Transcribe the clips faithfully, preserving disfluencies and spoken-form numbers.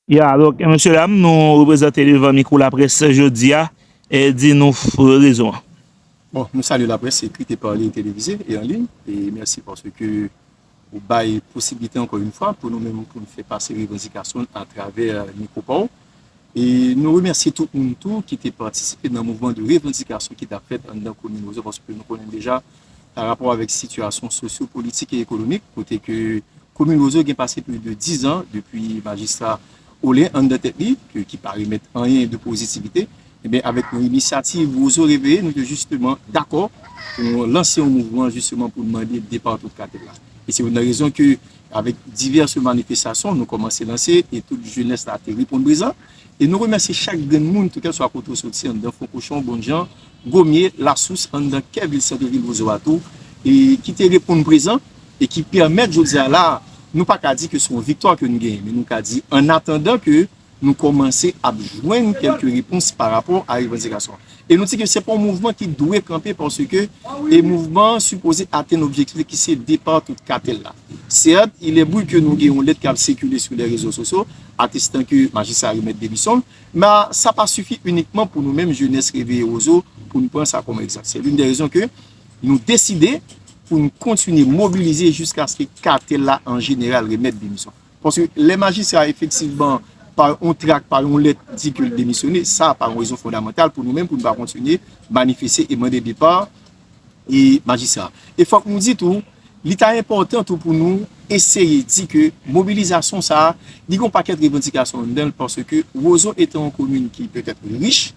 Ya, donk, mesye dam, nou reprezante devan mikwo laprès jodi a, e di nou f- rezon an. Bon, nou salye laprès ekrit e pale, televize e an liy, e mèsi paske ou bay posiblite ankò yon fwa pou nou menm pou nou fè pase revandikasyon atravè mikwo pa w. E nou remèsye tout moun tou ki te patisipe nan mouvman de revandikasyon ki t ap fèt anndan komin Wozo, paske nou konnen deja pa rapò avèk sitiyasyon sosyo-politik e ekonomik, kote ke komin Wozo gen pase plis de diz an depi majistra Olen anndan tèt li, ke, ki pa remèt anyen de pozitivite. Ebyen, avèk yon inisyativ Wozo Reveye, nou te jisteman dakò pou nou lanse yon mouvman jisteman pou n mande depa tout katèl la. E se youn nan rezon ke, avèk divès manifestasyon, nou kòmanse lanse e tout jenès la te reponn prezan. E nou remèsye chak grenn moun, kèlkeswa kote w soti, anndan Fon Kochon, Bondjan, Gomye, Lasous, anndan kè vil santvil Wozo a tou, e ki te reponn prezan, e ki pèmèt jodi a la, nou pa ka di ke se yon viktwa ke nou genyen, men nou ka di, an atandan ke nou kòmanse ap jwenn kèlke repons pa rapò a revandikasyon. E nou di ke se pa yon mouvman ki dwe kanpe paske e mouvman an sipoze atenn objektif li ki se depa tout katèl la. Sèt, il est vrai ke nou gen yon lèt k ap sikile sou lè rezo sosyo, atestan ke majistra remèt demisyon l, men sa pa sifi inikman pou nou menm jenès Reveye Wozo pou n pran sa kòm egzanp. Se youn dè rezon ke nou deside pou n kontinye mobilize jiskaske katèl la an jeneral remèt demisyon. Paske lè majistra efektivman pa yon trak, pa yon lèt di ke l demisyone, sa pa yon rezon fondamantal pou nou menm pou nou pa kontinye manifeste e mande depa e majistra. E fòk nou di tou, li ta enpòtan tou pou nou eseye di ke mobilizasyon sa a, li gen yon pakèt revandikasyon anndan l paske Wozo etan yon komin ki petèt rich,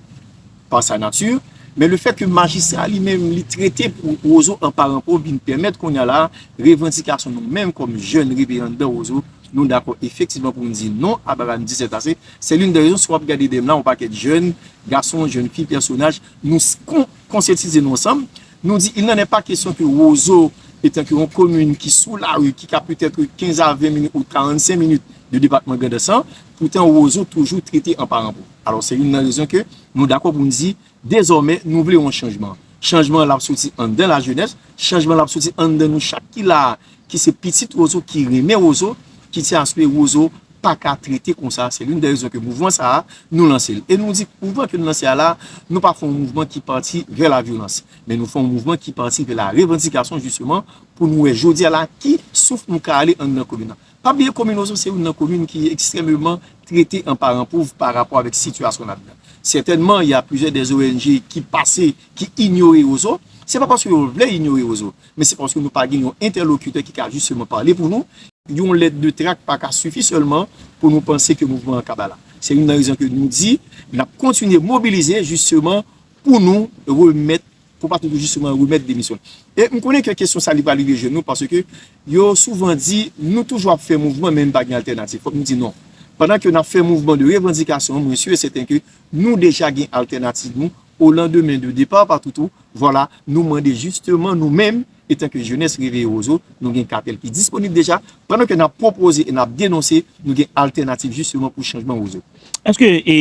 pa sa nati, men lefèt ke majistra li menm li trete pou Wozo an paran pov vin pèmèt kounye a la revandikasyon nou menm kòm jèn Reveye anndan Wozo, nou dakò efektivman pou n di non a bagay nou di sètase. Se youn dè rezon si w ap gade dèyè m la yon pakèt jèn gason, jèn fi, pèsonaj, nou s- kon- konsyatize nou ansanm. Nou di il n'en est pas question ke Wozo etan ke yon komin ki sou lari ki ka petèt kenz a ven minit ou karannsenk minit de depatman Grandans lan, poutan Wozo toujou trete an paran pov. Alò se youn nan rezon ke nou dakò pou n di dezòmè nou vle yon chanjman. Chanjman an l ap soti anndan lajenès, chanjman an l ap soti anndan nou chak ki la a, ki se pitit Wozo, ki renmen Wozo, ki ti aswè Wozo pa ka trete konsa. Se youn dè rezon ke mouvman sa a nou lanse l. E nou di mouvman ke nou lanse a la, nou pa fè yon mouvman ki pati vè lavyolans, men nou fè yon mouvman ki pati vè larevandikasyon jisteman pou nou wè jodi a la ki souf nou ka ale anndan komin nan. Pa bliye komin Wozo se youn nan komin ki ekstrèmeman trete an paran pov pa rapò avèk sitiyasyon ladan. Sètènman, y a plizyè dè ONG ki pase, ki inyore Wozo. Se pa paske yo vle inyore Wozo, men se paske nou pa gen yon entèlokitè ki ka jisteman pale pou nou. Yon lèt de trak pa ka sifi sèlman pou nou panse ke mouvman an kaba la. Se youn nan rezon ke nou di n ap kontinye mobilize jisteman pou nou remèt pou pa toujou jisteman remèt demisyon. E m konnen ke kesyon sa li pral rive jwenn nou paske yo souvan di nou toujou ap fè mouvman men n pa gen altènativ. Fòk nou di non. Pandan ke n ap fè mouvman de revandikasyon, mwen si e sèten ke nou deja gen altènativ nou. O landemen de depa pa toutou, vwala, nou mande jisteman nou menm, etan ke jenès Reveye Wozo, nou gen katèl ki disponib deja, pandan ke n ap pwopoze e n ap denonse, nou gen altènativ jisteman pou chanjman Wozo. Èske e,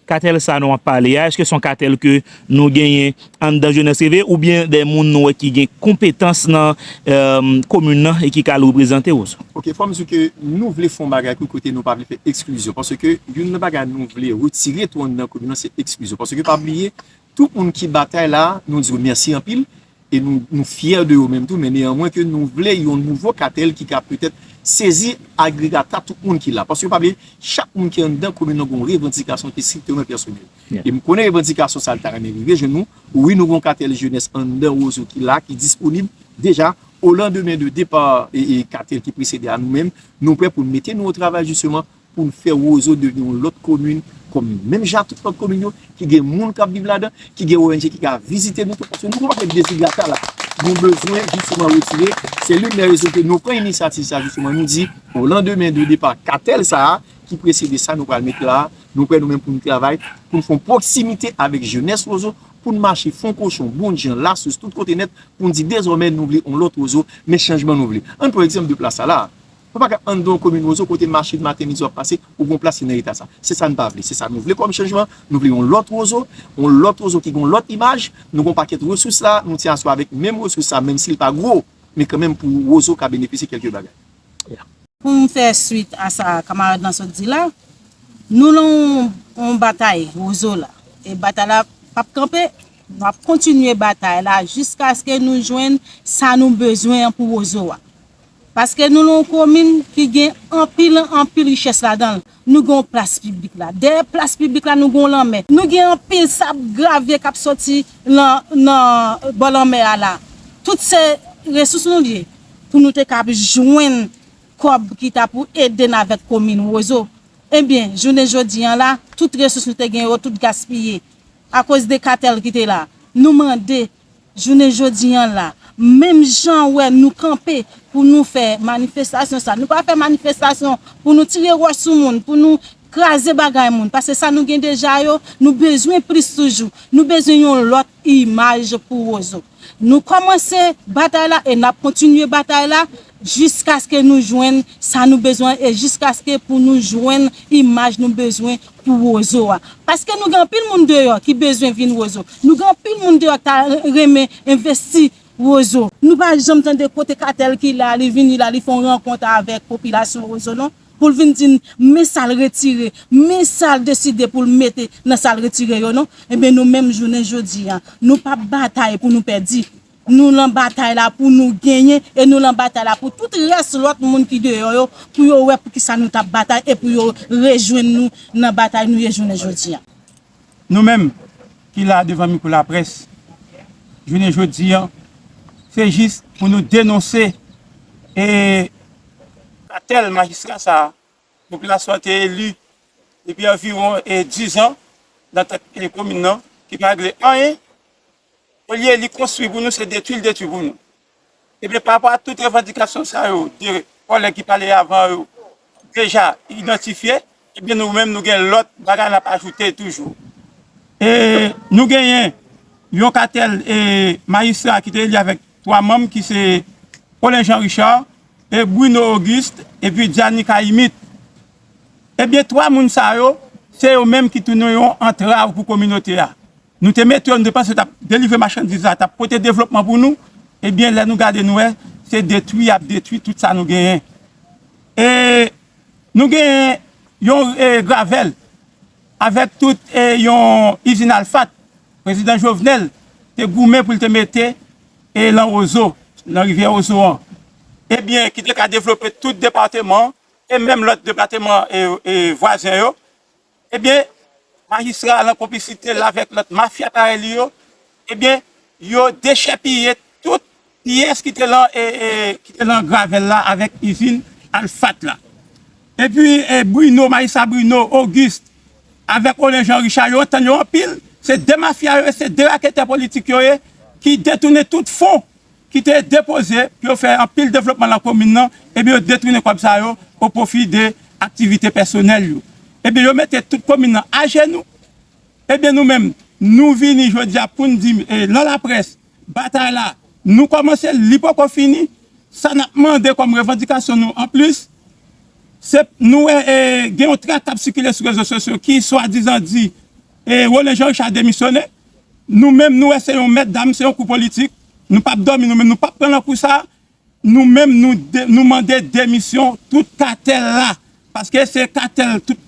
katèl sa nou ap pale a, èske se yon katèl ke nou genyen anndan jenès Reveye oubyen de moun nou wè ki gen konpetans nan e, komin nan e ki ka al reprezante Wozo? Ok, fò m di w ke nou vle fè yon bagay kou kote nou pa vle fè eksklizyon. Paske youn nan bagay nou vle retire tou anndan komin nan se eksklizyon. Paske pa bliye, tout moun ki batay la, nou di yo mèsi anpil. E nou, nou fyè de yo menm tou, men neyanmwen ke nou vle yon nouvo katèl ki ka petèt sezi agregata tout moun ki la. Paske pa bliye, chak moun ki anndan komin nan gen yon revandikasyon ki estrikteman pèsonèl. E m konnen revandikasyon sa a li ta renmen rive jwenn nou. Wi, nou gen yon katèl jenès anndan Wozo ki la, ki disponib deja. O landemen de depa e, e katèl ki presede a nou menm, nou prè pou n mete nou o travay jisteman pou n fè Wozo devni yon lòt komin, kòm menm jan ak tout lòt komin yo, ki gen moun k ap viv ladan, ki gen ONG ki ka vizite nou tou, paske nou gen yon pakèt dezidrata la. Nou bezwen jisteman retire. Se youn dè rezon ke nou pran inisyativ sa, jisteman, nou di, o landemen de depa katèl sa a, ki presede sa nou pral mete la a, nou prè nou menm pou n travay, pou n fè yon pwoksimite avèk jenès Wozo, pou n mache Fon Kochon, Bondjan, Lasous, tout kote nèt, pou n di dezòmè nou vle yon lòt Wozo, men chanjman nou vle. Ann pran egzanp de plas sa la a. Ou pa ka anndan yon komin Wozo kote machin maten midi w ap pase, ou gen yon plas ki nan eta sa. Se sa n pa vle. Se sa nou vle kòm chanjman. Nou vle yon lòt Wozo, yon lòt Wozo ki gen yon lòt imaj. Nou gen yon pakèt resous la, nou te asou avèk menm resous sa, menm si l pa gwo, men kanmenm pou Wozo ka benefisye kèlke bagay. Pou m fè swit a sa kamarad lan sot di la, Nou nan yon, yon batay Wozo la. E batay la p ap kanpe. Nou ap kontinye batay la jiskaske nou jwenn sa nou bezwen an pou Wozo a. Paske nou nan yon komin ki gen anpil, anpil richès ladan l. Nou gen yon plas piblik la. Dèyè plas piblik la, nou gen yon lanmè. Nou gen anpil sab, gravye k ap soti nan, nan bò lanmè a la. Tout se resous nou li ye pou nou te ka jwenn kòb ki ta pou ede n avèk komin Wozo. Ebyen, jounen jodi an la, tout resous nou te gen yo, tout gaspiye akoz de katèl ki te la. Nou mande, jounen jodi an la, menm jan wè nou kanpe pou nou fè manifestasyon sa, nou pa fè manifestasyon pou nou tire wòch sou moun, pou nou kraze bagay moun, paske sa nou gen deja yo, nou bezwen plis toujou. Nou bezwen yon lòt imaj pou Wozo. Nou kòmanse batay la e n ap kontinye batay la jiskaske nou jwenn sa nou bezwen e jiskaske pou nou jwenn imaj nou bezwen pou Wozo a. Paske nou gen anpil moun deyò ki bezwen vin Wozo. Nou gen anpil moun deyò ki ta renmen envesti Wozo. Nou pa janm tande kote katèl ki la, li vini la, li fè yon rankont avèk popilasyon Wozo, non. Pou l vin di n, men sa l retire, men sa l deside pou l mete nan sa l retire yo, non. Ebyen, nou menm, jounen jodi a, nou p ap batay pou nou pèdi. Nou nan batay la pou nou genyen e nou nan batay la pou tout rès lòt moun ki deyò yo, pou yo wè poukisa nou t ap batay e pou yo rejwenn nou nan batay nou ye jounen jodi a. Nou menm ki la devan mikwo laprès, jounen jodi a, se jis pou nou denonse e katèl majistra sa a, popilasyon an te eli depi anviwon e dizan nan tèt e komin nan, ki pa regle anyen. Olye li konstwi pou nou, se detwi l detwi pou nou. Ebyen, pa rapò a tout revandikasyon sa yo, de kòlèg ki pale avan yo deja idantifye, ebyen, nou menm, nou gen lòt bagay n ap ajoute toujou. E nou genyen yon katèl e majistra ki te eli avèk twa manm ki se Olen Jean Richard, e Bruno Auguste, epi Diany Caïmite. Ebyen, twa moun sa yo, se yo menm ki tounen yon antrav pou kominote a. Nou te mete yo, nou te panse yo t ap delivre machandiz la, t ap pote devlopman pou nou. Ebyen, lè nou gade, nou wè, se detwi y ap detwi tout sa nou genyen. E nou genyen yon e, gravèl avèk tout e, yon izin Alfat. Prezidan Jovenel te goumen pou l te mete e, lan Wozo, nan rivyè Wozo an. Ebyen, ki te ka devlope tout depatman an, e menm lòt depatman e, e vwazen yo. Ebyen, majistra a, lan konplisite l avèk lòt mafya parèy li yo, ebyen, yo dechèpiye tout pyès ki te lan, e, e, ki te lan gravèl la avèk izin Alfat la. Epi, e, Bruno, majistra Bruno Auguste, avèk Olen Jean Richard, yo antann yo anpil. Se de mafya yo ye, se de raketè politik yo ye, ki detounen tout fon ki te depoze pou yo fè anpil devlopman lan komin nan, ebyen yo detounen kòb sa yo o pwofi de aktivite pèsonèl yo. Ebyen yo mete tout komin nan ajenou. Ebyen nou menm, nou vini jodi a pou n di, e, lan laprès, batay la, nou kòmanse l, li poko fini. Sa n ap mande kòm revandikasyon nou anplis, se nou wè e, gen yon trakt k ap sikile sou rezo sosyo ki swadizan di e, Rolen Jan Richard demisyone. Nou menm, nou wè se yon mèt dam, se yon kou politik. Nou p ap dòmi, nou menm, nou p ap pran nan kou sa. Nou menm, nou, de, nou mande demisyon tout katèl la. Paske se katèl, tout,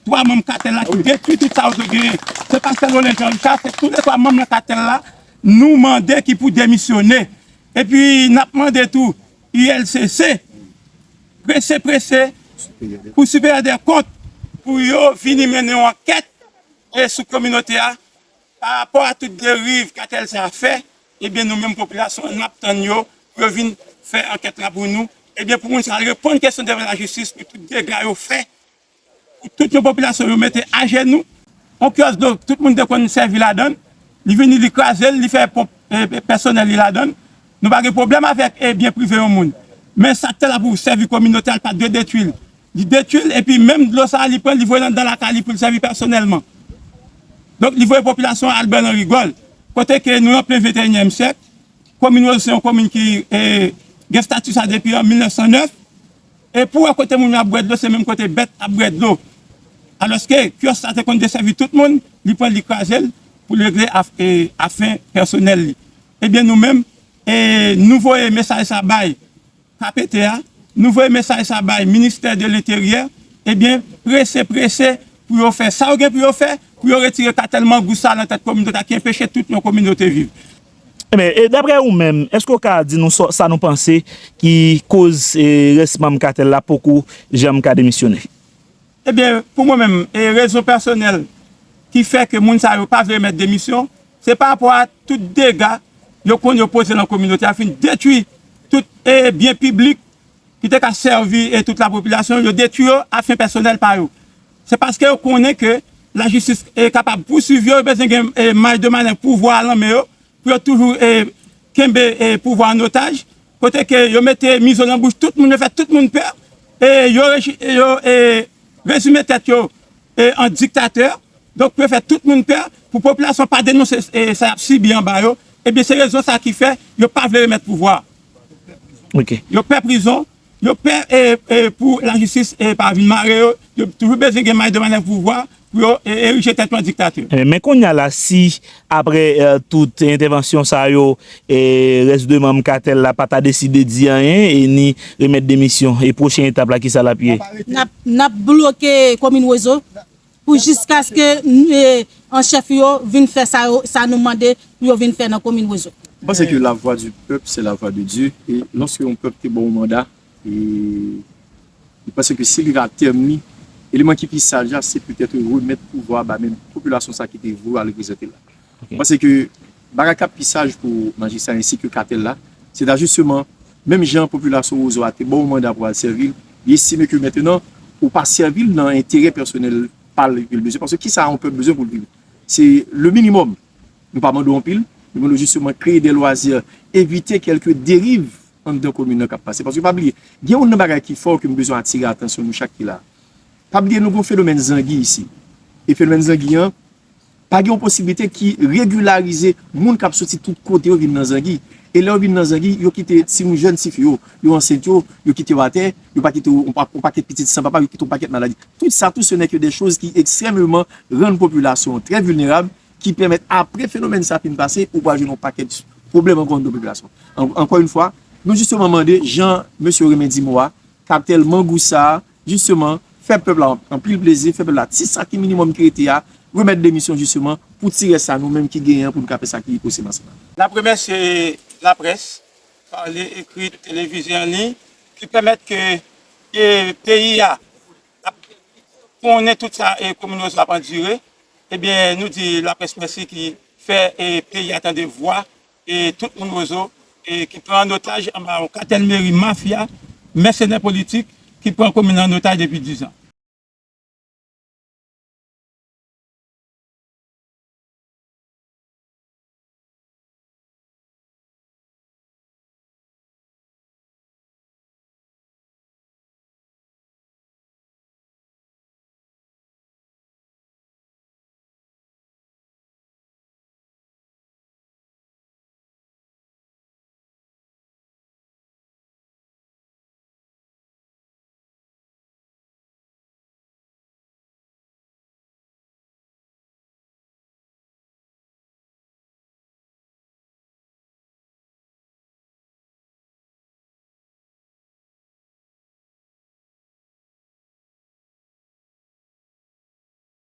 twa manm katèl la ki detwi tout sa yo te genyen. Se pa sèl Rolen Jan Richard, se tou le twa manm nan katèl la, nou mande ki pou demisyone. Epi, n ap mande tou U L C C, prese, prese, pou Siperyè dè Kont, pou yo vini mennen yon ankèt e sou kominote a, pa rapò a tout deriv katèl sa a fè, ebyen, nou menm popilasyon an, n ap tann yo, pou yo vin fè ankèt la pou nou. Ebyen, pou moun sa a reponn kesyon devan lajistis pou tout dega yo fè, pou tout yon popilasyon yo mete ajenou. Yon kyòs dlo, tout moun te konn sèvi ladan l, li vini, li kraze l, li fè ponp e, e, pèsonèl li ladan l. Nou pa gen pwoblèm avèk e, byen prive yon moun. Men sa k te la pou sèvi kominote a, l pa dwe detwi l. Li detwi l, epi menm dlo sa a, li pran, li voye l anndan lakay li pou l sèvi pèsonèlman. Donk, li voye popilasyon an al bwè nan rigòl. Kote ke nou an plen venteyinyèm syèk, komin Wozo se yon komin ki e, gen estati sa depi an mil nèf san nèf. E pou wè kote moun yo ap bwè dlo, se menm kote bèt ap bwè dlo. Alòske kyòs sa te konn desèvi tout moun, li pran l, li kraze l pou l regle af, e, afen pèsonèl li. Ebyen, nou menm, e, nou voye mesaj sa bay K P T a, nou voye mesaj sa bay Ministè de Lenteryè, ebyen, prese, prese, pou yo fè sa yo gen pou yo fè, pou yo retire katèl mangous sa nan tèt kominote a ki enpeche tout yon kominote viv. Ebyen, e daprè ou menm, èske w ka di nou sa, sa nou panse ki koz e, rès manm katèl la poko janm ka demisyone? Ebyen, pou mwen menm, e rezon pèsonèl ki fè ke moun sa yo pa vle remèt demisyon, se pa rapò a tout dega yo konn yo poze nan kominote a, fin detwi tout e, byen piblik ki te ka sèvi e tout lapopilasyon, yo detwi yo a fen pèsonèl pa yo. Se paske yo konnen ke lajistis e kapab pouswiv yo, yo bezwen gen e, maj de manèv pouvwa a nan men yo, pou yo toujou e, kenbe e, pouvwa an otaj, kote ke yo mete mizo nan bouch tout moun, yo fè tout moun pè, e yo, reji- e yo e, rezime tèt yo e, an diktatè, donk pou yo fè tout moun pè, pou popilasyon pa denonse e, sa y ap sibi anba yo, ebyen se rezon sa ki fè yo pa vle remèt pouvwa a. Ok. Yo pè prizon, yo pè e, e, pou lajistis e, pa vin mare yo, yo toujou bezwen gen maj de manèv pouvwa pou yo e, erije tèt yo an diktatè. E, men kounye a la, si apre e, tout entèvansyon sa yo, e, rès de manm katèl la pa ta deside di anyen e ni remèt demisyon, e pwochen etap la, kisa l ap ye? N ap, n ap bloke komin Wozo pou jiskaske e, an chèf yo vin fè sa, yo, sa nou mande pou yo vin fè nan komin Wozo. Mwen panse ke la voix du peuple, c'est la voix de Dieu. E lòske yon pèp te ba w manda, e mwen panse ke si li va tèm li, eleman ki pi saj la, se petèt remèt pouvwa a ba menm popilasyon sa ki te voye w al reprezante l la. Ok. Mwen panse ke bagay k ap pi saj pou majistra ensi ke katèl la, se ta jisteman, menm jan popilasyon Wozo a te ba w manda pou al sèvi l, li estime ke mentenan, ou pa sèvi l nan enterè pèsonèl pa l ke l bezwen. Paske kisa yon pèp bezwen pou l viv? Se le minimòm. Nou pa mande w anpil, nou mande w jisteman kreye de lwazè, evite kèlke deriv anndan komin nan k ap pase. Paske pa bliye, gen youn nan bagay ki fò ke m bezwen atire atansyon nou chak ki la. Pa bliye nou gen yon fenomèn zangi isi. E fenomèn zangi an, pa gen yon posiblite ki regilarize moun k ap soti tout kote yo vin nan zangi. E lè yo vin nan zangi, yo kite timoun jèn tifi yo, yo ansent yo, yo kite yo atè, yo pa kite yon pa- yon pakèt pitit san papa, yo kite yon pakèt maladi. Tout sa, tout ce n'est que des choses qui extrêmement rendent popilasyon trè vilnerab, ki pèmèt apre fenomèn sa fin pase, ou pral jwenn yon pakèt pwoblèm ankò anndan popilasyon. An- ankò yon fwa, nou jisteman mande, jan mesye Renmen di mo a, katèl mangous sa a, jisteman, fè pèp la anpil plezi, fè pèp la ti sa ki minimòm ki rete a, remèt demisyon jisteman, pou ti rès sa nou menm ki genyen an pou nou ka fè sa ki posib ansanm. N ap remèsye laprès, pale, ekri, televize, an liy, ki pèmèt ke e, peyi a ap konnen tout sa e, komin Wozo ap andire. Ebyen, nou di laprès mèsi ki fè e, peyi a tande vwa e, tout moun Wozo e, ki pran an otaj anba yon katèl meri mafya, mèsenè politik ki pran komin nan an otaj depi diz an.